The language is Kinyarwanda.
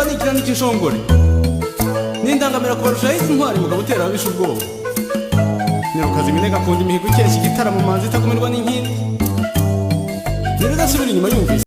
Mba nikirana cy'inshongore, n'indangamira kubarusha izi ntwari, mugabo utera ababisha ubwoba. Nirukaza iminega, akunda imihigo, ikesha igitaramo, manzi itakumirwa n'inkindi, nirudasubira inyuma yumvise.